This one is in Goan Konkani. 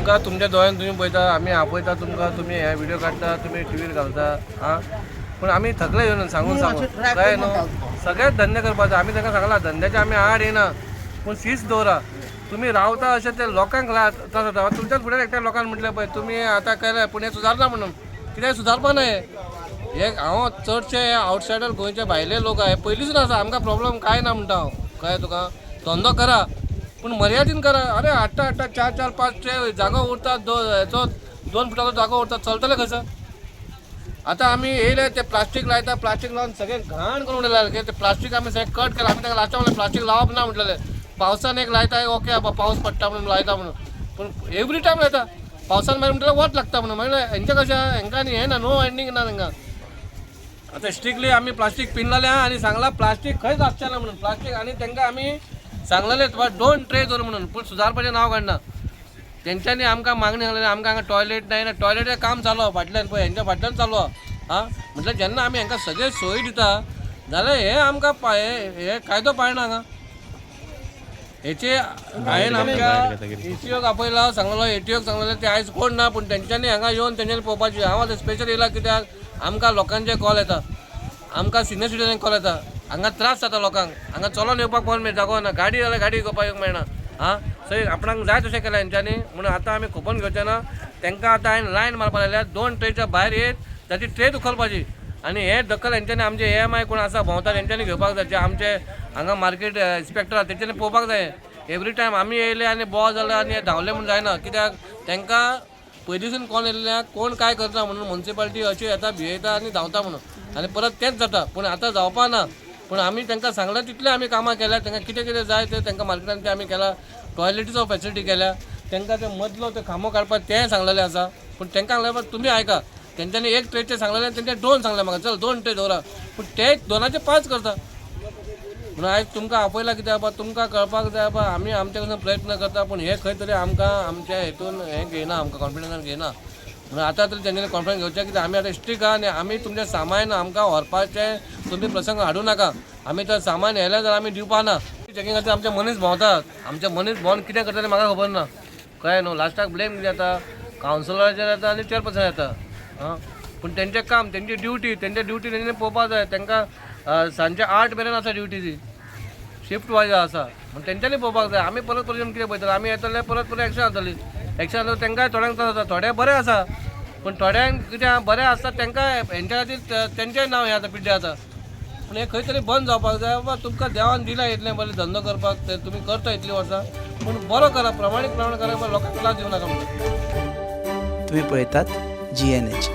तुमकां तुमच्या दोळ्यान तुमी पळयता, आमी आपयता तुमकां, तुमी हे व्हिडिओ काडटा, तुमी टिवीर घालता. आं, पूण आमी थकले येवन सांगून सांगून. कळ्ळें न्हू? सगळेच धंदे करपाचे. आमी तांकां सांगला, धंद्याचे आमी आड येना, पूण शिस्त दवरा. तुमी रावता अशें ते लोकांक त्रास जाता. तुमच्याच फुडें एकट्या लोकांक म्हटलें पळय, तुमी आतां केलें पूण हें सुदारना म्हणून. कित्याक सुदारपा ना हें. हे हांव चडशे आवटसायडर, गोंयचे भायले लोक हे पयलींसून आसा. आमकां प्रॉब्लम कांय ना म्हणटा हांव. कळ्ळें तुका? धंदो करा पूण मर्यादीन करा. अरे, हाडटा हाडटा चार चार पांच ते जागो उरता, हेचो 2 फुटाचो जागो उरता, चलतले कसो? आतां आमी येयले, ते प्लास्टीक लायता, प्लास्टीक लावन सगळें घाण करून उडयला. ते प्लास्टीक आमी सगळें कट केलां. आमी ताका लास्टाक म्हणलें, प्लास्टीक लावप ना म्हटलेलें. पावसान एक लायता, ओके बाबा, पावस पडटा म्हणून लायता म्हणून, पूण एवरी टायम लायता. पावसान मागीर म्हणटलें वत लागता म्हणून. मागीर हेंचें कशें? हेंकां न्ही हें ना, नो एंडींग ना तांकां. आतां स्ट्रिक्टली आमी प्लास्टीक पिनलेलें आहा आनी सांगलां, प्लास्टीक खंयच आसचें ना म्हणून प्लास्टीक. आनी तांकां आमी सांगलेलें, दोन ट्रे दवर म्हणून, पूण सुदारपाचें नांव काडना. तेंच्यांनी आमकां मागणी घातलेली, आमकां हांगा टॉयलेट ना. टॉयलेटाचें काम चालू आहा फाटल्यान पळय, हेंच्या फाटल्यान चालू आहा. आं, म्हटल्यार जेन्ना आमी हांकां सगळे सोयी दिता जाल्यार हे आमकां हे कायदो पाळना हांगा. हेचे हांवें आमच्या एटीओक आपयला, सांगलेलो, एटीओक सांगलेलें. ते आयज कोण ना, पूण तेंच्यांनी हांगा येवन तेंच्यांनी पळोवपाची. हांव आतां स्पेशल येयला कित्याक आमकां लोकांचे कॉल येता, आमकां सिनियर सिटीजन कॉल येता. हांगा त्रास जाता लोकांक. हांगा चलोन येवपाक कोण जागो ना, गाडी जाल्यार गाडी घेवपाक येवंक मेळना. आं, सो आपणाक जाय तशें केलें हेंच्यांनी, म्हणून आतां आमी खपोवन घेवचे ना तांकां. आतां हांवें लायन मारपाक लागल्या, दोन ट्रेच्या भायर येत ताची ट्रे उखलपाची आनी हे दखल हेंच्यांनी, आमचे एएमआय कोण आसा भोंवता तेंच्यांनी घेवपाक जाय. जे आमचे हांगा मार्केट इन्स्पेक्टर आसा तेंच्यांनी पळोवपाक जाय. एवरी टायम आमी येयले आनी बोवाळ जाले आनी धांवले म्हूण जायना, कित्याक तांकां पयलींसून कोण येयल्ले, कोण काय करता म्हणून म्युनिसिपालिटी अशी येता, भियेता आनी धांवता म्हणून, आनी परत तेंच जाता. पूण आतां जावपा ना. पूण आमी तांकां सांगलां तितलें आमी कामां केल्या. तांकां कितें कितें जाय तें तांकां मार्केटान तें आमी केलां. टॉयलेटीचो फेसिलिटी केल्या तांकां, ते मदलो ते खांबो काडपाक तेंय सांगलेलें आसा. पूण तांकां सांगलें, तुमी आयका. तेंच्यांनी एक ट्रेचें सांगलेलें, तेंचे दोन सांगलें म्हाका, चल दोन ट्रे दवरा, पूण ते दोनाचे पांच करता. म्हणून आयज तुमकां आपयला, कित्याक बाबा तुमकां कळपाक जाय बाबा, आमी आमचे कडसून प्रयत्न करता, पूण हे खंय तरी आमकां आमच्या हेतून हें घेयना, आमकां कॉन्फिडन्सान घेयना. म्हणून आतां तरी तेंच्यांनी कॉन्फिडन्स घेवचें, कित्याक आमी आतां स्ट्रीक आहा आनी आमी तुमचें सामान आमकां व्हरपाचें तुमी प्रसंग हाडूं नाका. आमी तर सामान येयलें जाल्यार आमी दिवपा ना. चॅकिंग खातीर आमचे मनीस भोंवतात. आमचे मनीस भोंवन कितें करतले म्हाका खबर ना. कळ्ळें न्हू? लास्टाक ब्लेम कितें जाता? कावन्सिलराचेर येता आनी चेअरपर्सन येता. आं, पूण तेंचें काम, तेंची ड्युटी, तेंच्या ड्युटी तेंच्यांनी पळोवपाक जाय. तांकां सांजचे 8 मेरेन आसा ड्युटी, ती शिफ्ट वायज आसा, म्हण तेंच्यांनी पळोवपाक जाय. आमी परत परत येवन कितें पळयतले? आमी येतले, परत परत एक्शन जातली. एक्शन जातली, तांकांय थोड्यांक त्रास जाता. थोडे बरे आसा, पूण थोड्यांक कितें बरें आसता, तांकां हेंच्या खातीर तेंचें नांव हें आतां पिड्ड्यार जाता. पूण हें खंय तरी बंद जावपाक जाय. बाबा, तुमकां देवान दिलां इतलें बरें धंदो करपाक, ते तुमी करता इतलीं वर्सां, पूण बरो करा, प्रमाणीकपणान करा, लोकांक त्रास दिवं नाका म्हणून. तुम्ही पळयतात जीएनएच.